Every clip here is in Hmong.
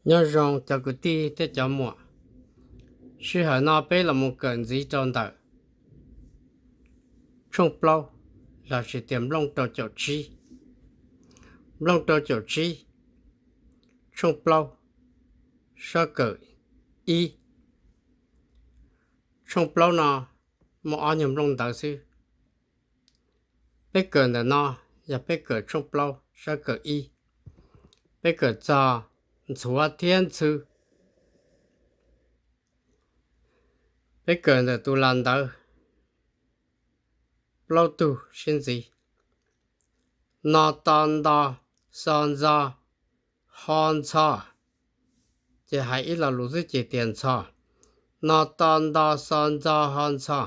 Nyob zoo cov kwv tij thiab cov muam, sij hawm no peb los mus kawm ntxiv rau ntawm tshooj plaub lossis tias nplooj rau caum tsib. Nplooj rau caum tsib, tshooj plaub, sab kawm ib. Tshooj plaub no muaj ob nyuag nplooj ntawv xwb. Peb kawm ntawm no yog peb kawm tshooj plaub sab kawm ib. Peb kawm txog ntxhuav thiab ntxhw. Peb kawm ntawm tus las ntawv plaub tug sib ntxiv. No to nto xo ntxo ho ntxho. Ces hais ib lo lus xwb ces tias ntxho. No to nto xo ntxo ho ntxho.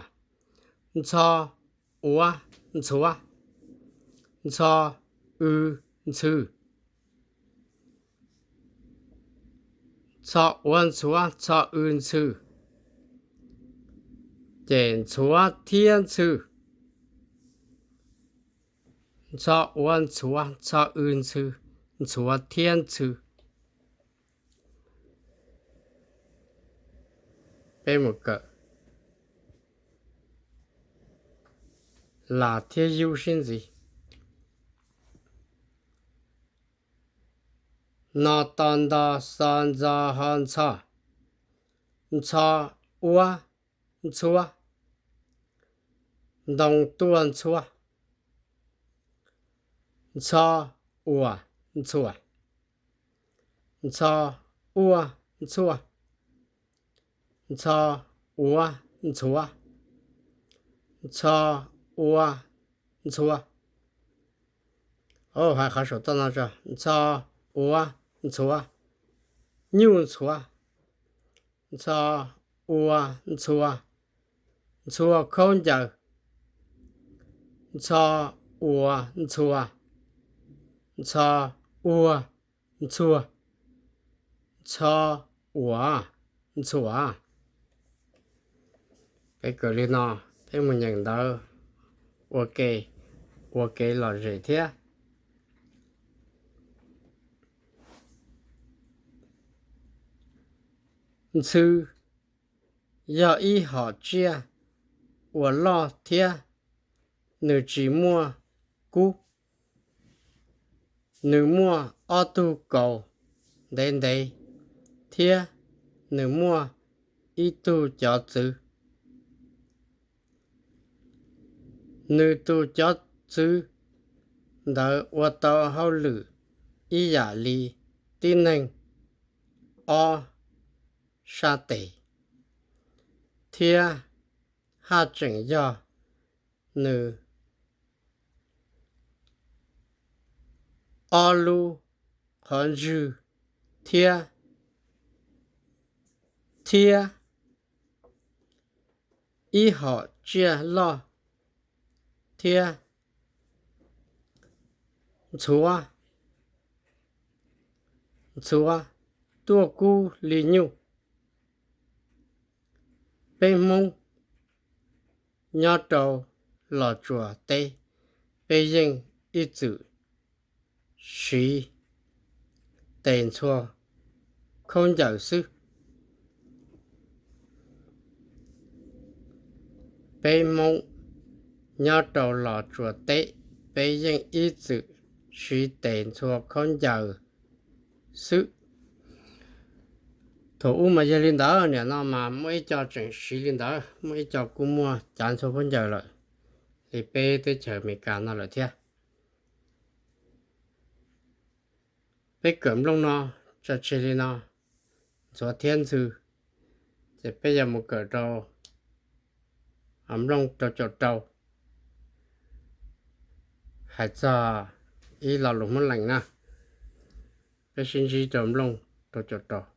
Ntxho ua ntxhuav. Ntxho w ntxhw. Ntxho ua ntxhuav ntxho w ntxhw. Ces ntxhuav thiab ntxhw. Ntxho ua ntxhuav ntxho w ntxhw. Ntxhuav thiab ntxhw. Peb mus kawm las thiab yub sib ntxiv. No to nto xo ntxo ho ntxho. Ntxho ua ntxhuav. Ntoo tuaj ntxhuav. Ntxho ua ntxhuav. Ntxho ua ntxhuav. Ntxho ua ntxhuav. Ntxho ua ntxhuav. Hais qhov saum toj no tso. Ntxho ua ntxhuav. Nyuj ntxhuav. Ntxho ua ntxhuav. Ntxhua khaub ncaws. Ntxho ua ntxhua. Ntxho ua ntxhua. Ntxho ua ntxhua. Peb kawm li no, peb mus nyeem ntawv ua ke, ua kev lom zem thiab. Ntxhw yog ib hom tsiaj uas loj thiab nws tsis muaj kub. Nws muaj ob tug kaus ntev ntev thiab nws muaj ib tug cov txwv. Nws tus cov txwv ntawd ua tau hauj lwm ib yam li tib neeg ob sab tes, thiab haj tseem yog nws ob lub qhov ntswg thiab, thiab ib hom tsiaj loj thiab ntxhuav, ntxhuav tuaj kub li nyuj. Peb Hmoob nyob rau Los Tsuas teb, peb yeej ib txwm siv tes ntxhua khaub ncaws xwb. Peb Hmoob nyob rau Los Tsuas teb, peb yeej ib txwm siv tes ntxhua khaub ncaws xwb. Thaum ub mas yog li ntawd, nim no mas muaj ib co tseem siv li ntawd, muaj ib co kuj muaj cav ntxhua khaub ncaws lawm li peb teb chaws Amelikas no lawm thiab. Peb kawm nplooj no tso tseg li no, ntxhuav thiab ntxhw, ces peb yuav mus kawm rau nplooj rau caum rau, hais txog ib lo lus Hmoob Lees na. Peb sib ntsib rau nplooj rau caum rau.